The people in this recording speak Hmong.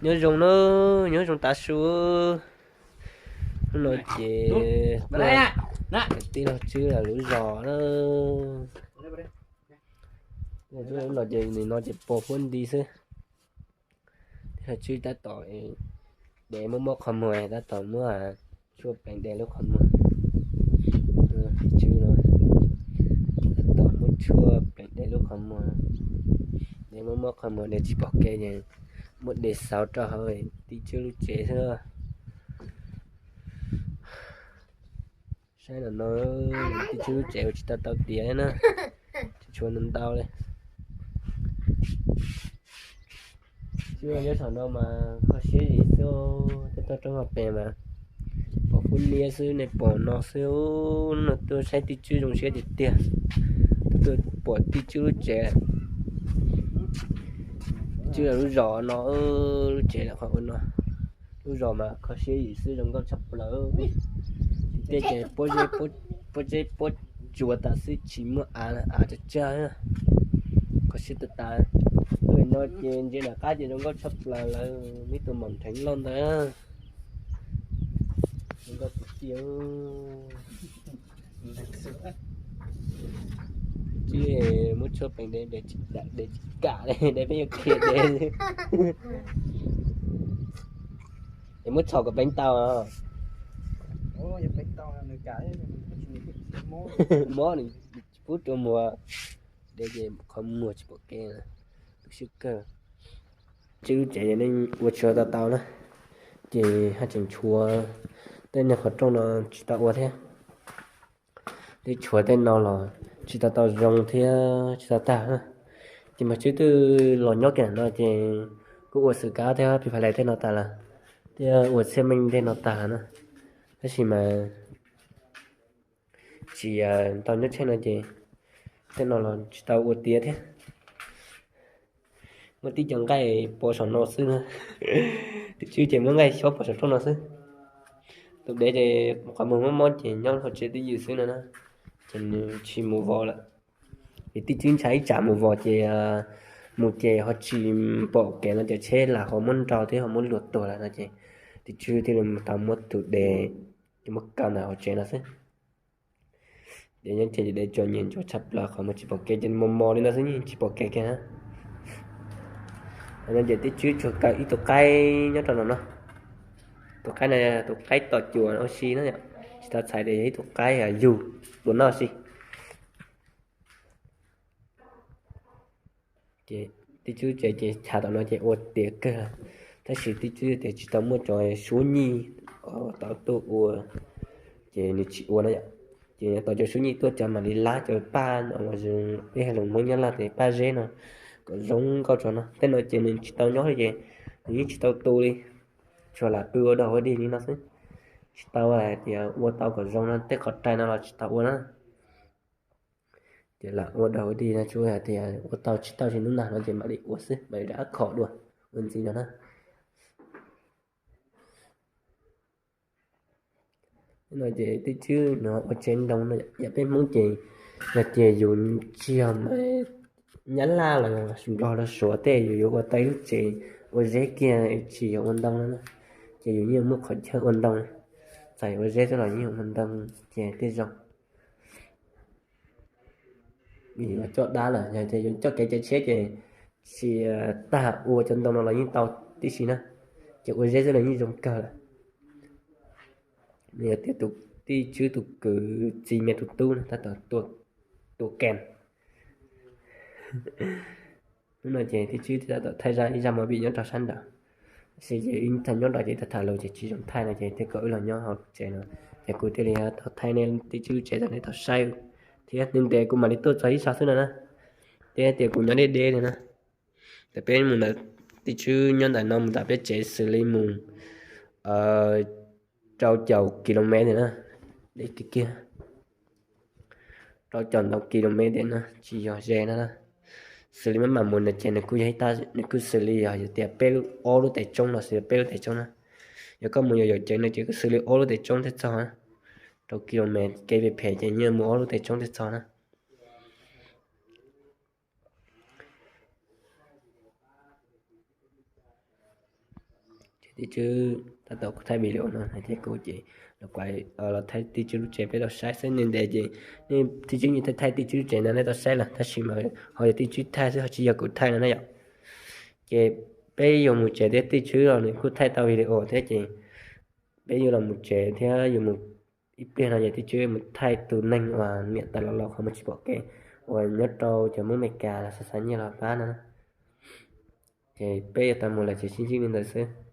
Nyob zoo na, nyob zoo tav su. Hnub no ces kwv tij laug Tswb lawv lub zos na. Lub no ces nim no ces pos huab nti xwb. Tij laug Tswb tab tom dev muab mob qhov muag, tab tom muab tshuaj pleev dev lub qhov muag. Tij Tswb no tab tom muab tshuaj pleev dev lub qhov muag. Dev muab mob qhov muag, dev tsis pom kev ces muab dev xauv rau hauv Tij Tswb lub tsev xwb. Saib no no, Tij Tswb lub tsev ua tsis tau tau tiav na, tsis tshuav ntau ntau li. Tij Tswb nyob saum no mas kho siab zim xwb, tej toj roob hauv pes mas pom kub niab xwb, nej pom no xwb. No tuaj saib Tij Tswb zoo siab tiag tiag, tuaj pom Tij Tswb lub tsev. Tij Tswb lub zos no, lub tsev lam qhov ua no. Lub zos mas kho siab zim xwb, zoo nkauj tshaj plaws. Tej ces pob zeb pob tsuas tas xwb, tsis muaj av, av tsawg tsawg. Kho siab tas tas. Tuaj no ces ntsia nram qab ces zoo nkauj tshaj plaws lawm, neb tus maum nrheev loj ntawd. Zoo nkauj tiag tiag. Tsis muab tshuaj pleev dev, dev tsis kam li, dev pheej yuav khiav dev. Es muab txhom kom pleev tau. Mob nws pub rua muag, dev ces qhov muag tsis pom kev, tu siab kawg. Tsis lub tsev nej ua tsis tau tau na, ces haj tseem tshuav tej nyuag qhov rooj no tsis tau ua thiab. Twb tshuav tej no los tsis tau tau zoo thiab tsis tau tag na. Ces mas Tswb twb los nyob kiag no ces kuj ua xwm kab thiab pis fas lais tej no tas lawm, thiab ua txhiaj meej tej no tas lawm na. Tab sis mas tsis tau nyob tsheej no ces tej no los tsis tau ua tiav thiab. Muab tib co nqaij pov saum no xwb na. Tij Tswb ces muab nqaij xyob pov saum rooj no xwb. Tus dev ces qhov muag mob mob ces nyob hauv tsev twj ywm xwb no na, ces nws tsis mus vos lawm. Vim Tij Tswb ntshai ib tsam mus vos ces mus ces ho tsis pom kev no ces tsheb lam ho muab nrau thiab ho muab luag tuag lawm no ces Tij Tswb thiaj li tau muab tus dev ces muab kaw ntawm hauv tsev no xwb. Ces nyob ces dev tsuas nyiam ntsuav tshaj plaws qhov muag tsis pom kev ces mos mos li no xwb yeej tsis pom kev kiag na. No ces Tij Tswb tsuas kaw ib tug qaib nyob rau no no. Tus qaib no tus qaib tom cuam ua si na, tsis tau txhais tias yog ib tug qaib yug tua noj si. Ces Tij Tswb tsev ces chav tom no ces ua tiav kawg, tab sis Tij Tswb tias tsis tau muaj cov suab nyij tau tuaj ua, ces nws tsis ua na yom. Ces nyob tau cov suab nyij tuaj cov mam li lab cov paj no los peb hais lus Hmoob Nyab Laj tias paj zeb no kom zoo nkauj tso no. Tej no ces nws tsis tau nyob li ces nws yeej tsis tau tu li, tsuas lam pw ua dog ua dig li no xwb. Tsis tau hais tias ua tau kom zoo no, tej qhov rai no los tsis tau ua na. Ces lam ua dog ua dig no tsuas hais tias ua tau tsis tau tsis hnub nag no ces mam li ua xwb, mam li rov qab khom dua ua ntxiv no na. No ces Tij Tswb no ua tsev ntoo no, yam peb Hmoob ces yog tias yus tsis yog Nyab Laj los Nplog los Suav tej yus yuav ua tau ib lub tsev ua zeb kiag tsis yog ua ntoo no na, ces yus yeej muaj qhov chaw ua ntoo, txawm ua zeb xwb los yeej ua ntoo ces thiaj zoo. Vim yus coj dab lawm, yog tias yus coj kev cai tshiab ces tsis tag ua cov ntoo no los yeej tau tib si na, ces ua zeb xwb los yeej zoo kawg lawm. Nws yog tias tus Tij Tswb tus kwv txiv me tus tub no tab tom tua kees. Hnub no ces Tij Tswb tab tom thaij zaj ib zaj movie nyob rau sab nraud, tab sis ces wb tham nyob nraud ces tham tham lus ces tsis zoo thaij no ces thiaj kom wb los nyob hauv tsev no, ces kuv thiaj li tau thaij nej Tij Tswb tsev rau nej tau saib, thiab ntev ntev kuv mam li tuaj txog ib sab xwb no na, thiab tias kuv nyob deb deb li na. Ces peb mus ntawm Tij Tswb nyob ntawm no mus ntawm peb tsev xws li mus rau caum kilomev na, deb kiag kiag. Rau caum ntau kilomev na, tsis yog ze na. Xws li maj mam mus no ces nws kuj yog ib, nws kuj xws li yog tias peb lub, ob lub tes tsoob no xws li peb lub tes tsoob na. Yog koj mus yos yos ceev no ces kuj xws li ob lub tes tsoob thiaj txog na. Rau kilomev kev phem phem ces yeej mus ob lub tes tsoob thiaj txog na. Tij Tswb tab tom kuv thaij video no hais tias kuv ces los kuv los thaij Tij Tswb lub tsev peb tau saib xwb. Nej ntes ces nej Tij Tswb yeej thaij Tij Tswb lub tsev no nej tau saib lawm, tab sis mas ho yog Tij Tswb thaij xwb ho tsis yog kuv thaij no na yom. Ces peb yuav mus tsev thiab Tij Tswb los nws kuj thaij tau video thiab ces peb yuav los mus tsev thiab yuav mus ib pliag no ces Tij Tswb mus thaij tus neeg uas niam tais los los qhov muag tsis pom kev uas nyob rau cov Hmoob Amelikas los xav xav nyiaj los pab no. Ces peb yuav tau mus lawm ces sib ntsib li ntawd xwb.